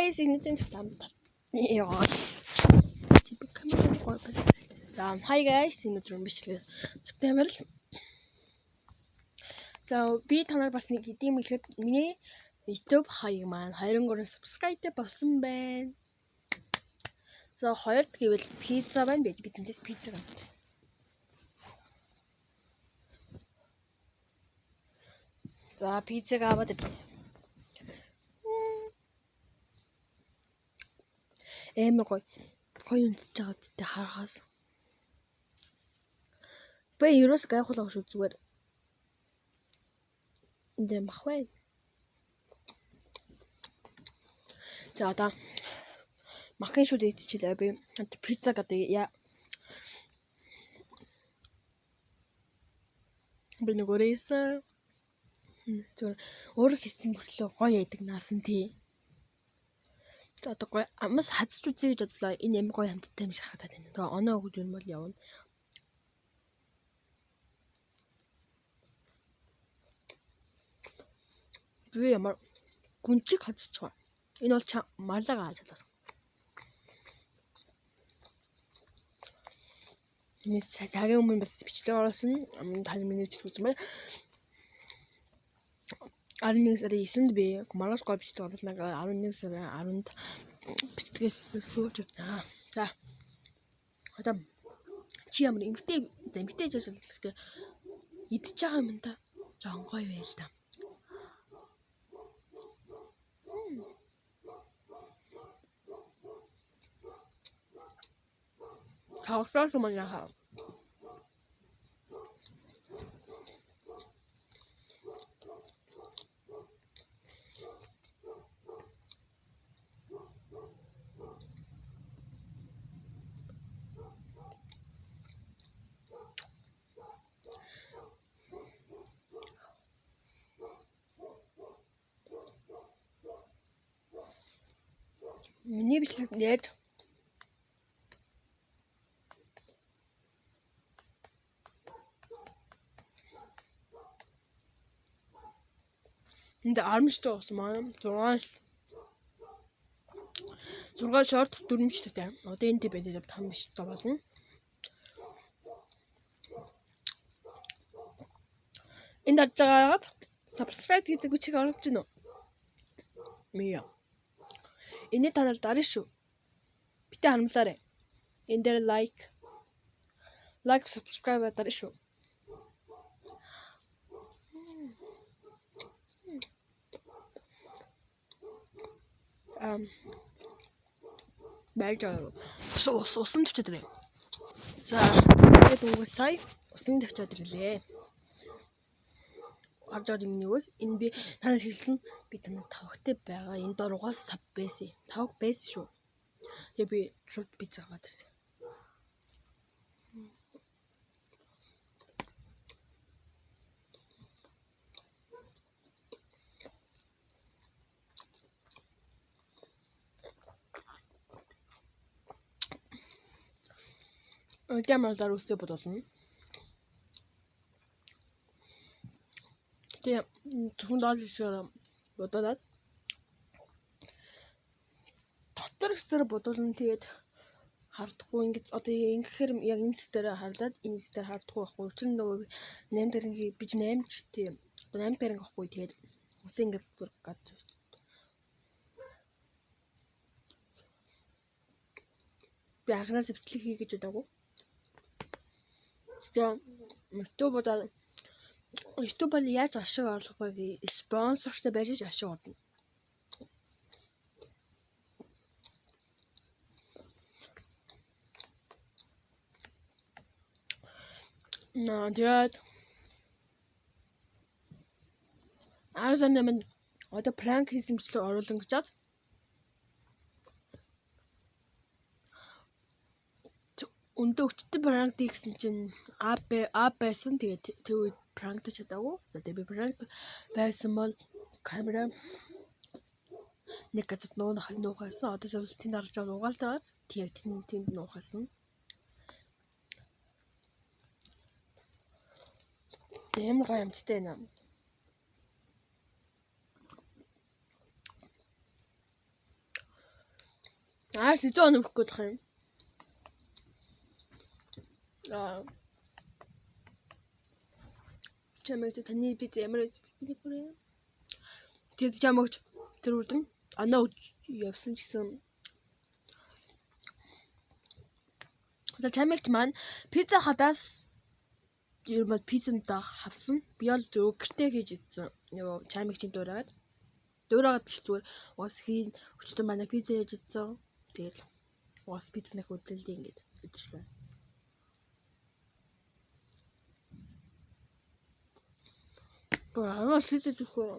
Guys, энэтэй яа. Чи би камера гоё байна. За, hi guys, энэ өдөр бичлэг. Тэмэрл. За, би та нар бас нэг юм хэлэхэд миний YouTube хаяг маань 23 subscribe болсон байна. За, хоёрт гэвэл пицца байна. Би тэндээс пицца авдаг. За, пиццаг аваад ирлээ. Амар гоё. Гоё үнсэж байгаа үсттэй харахаас. Би ерөөс гайхуулах шүү зүгээр. Энд дээр мах байна. За одоо махын шүд идчихлээ би. Пицца гэдэг яа. Би нэг өрөөсөн. Зүгээр өөрөө хийсэн мөртлөө гоё яадаг наасан тий. За одоо гоё амас хазч үзье гэж бодлоо. Энэ амар гоё амттай юм шиг харагдаад байна. Тэгээ оноо өгч юм бол явна. Би ямар гүнжиг хазчих байгаа. Энэ бол марлага чадвар. Энэ цагийн өмнө бас бичлэг оруулсан. Та миний бичлэг үзсэн байна. 11 сарын 9-нд би маргааш гоё бичлэг оруулна. 11 сарын 10-нд бичлэгээс сууж байна. За. Одоо чи ямар эмгтэй эмгтэй жаш бол гэхдээ идчихэж байгаа юм да. Жоон гоё байл та. Тавсаа юм яхаа. Миний бичлэг нээд энд 10 болсон маань 6 short 4 бичлэгтэй. Одоо энэ тэбэнд 5 бичлэг болно. Энд дарж байгаагаад subscribe гэдэг бичиг оруулж гинөө. Мия. Энийг та нар дарна шүү. Битээ харамлаарай. Энэ дээр like subscribe дарна шүү. Байж байгаа. Ус усан төвчөд ирлээ. За, тэгээд өнгө сая усан төвчөд ирлээ. Харж байгаа юм нэгөөс энэ би танад хэлсэн би танад тавхтай байгаа. Энэ дор угаас сав байсан. Тавх байсан шүү. Тэгээ би шууд пицца аваад ирсэн. Ямар дار үсээ бодолно. Тэгээ зөвхөн доор хэсгээр бодоод дотор хэсгээр бодуулна. Тэгээд хардахгүй ингэж одоо ингэхээр яг энэ хэсгээр харлаад энэ хэсгээр хардахгүй байхгүй. Учир нь нөгөө 8 дэрэнгийн би 8 ч тийм одоо 8 дэрэнг байхгүй. Тэгээд үсээ ингэж бүр гад би анханаас бичлэг хий гэж бодоагүй. Тэгээ YouTube бодоод YouTube бол яаж ашиг орлох вэ гэ спонсортой байж ашиг орно. Наа тэгээд 10 сарын одоо пранк хийсэн бичлэг оруулан гэж бод. Өндөө өчтөр пранк хийсэн чинь А Б А байсан. Тэгээд тэр үед пранктаж чадаагүй. За тэгээд би пранк байсан бол камера нэг газарт нуухайсан. Одоо ч бол тэнд харж байгаа угаалт байгаа. Тэгээд тэнд нуухайсан. Амар гоё амттай байна. Аа, 100 он өгөхгүй л юм. Аа. Чамайг таны пицца ямар байсан бэ бүрээ? Тэгээд чамайг тэр үрдэн оноо өгч явсан ч гэсэн. За, чамайг маань Pizza Hut-аас ер нь бол пиццанд хавсан. Би бол зөв гэртээ хийж идсэн. Нөгөө чамайг чинь дуурайгаад. Дуурайгаад биш, зүгээр уус хийн өчтөр манай пицца хийж идсэн. Тэгэл уус пиццанах хөдлөлт ингэж идчихлээ. Баа, шийдэж өгөө.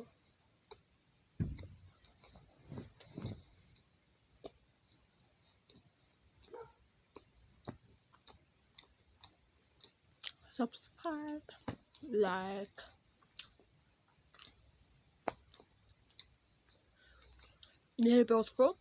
Subscribe, like. Нэр болсгоо.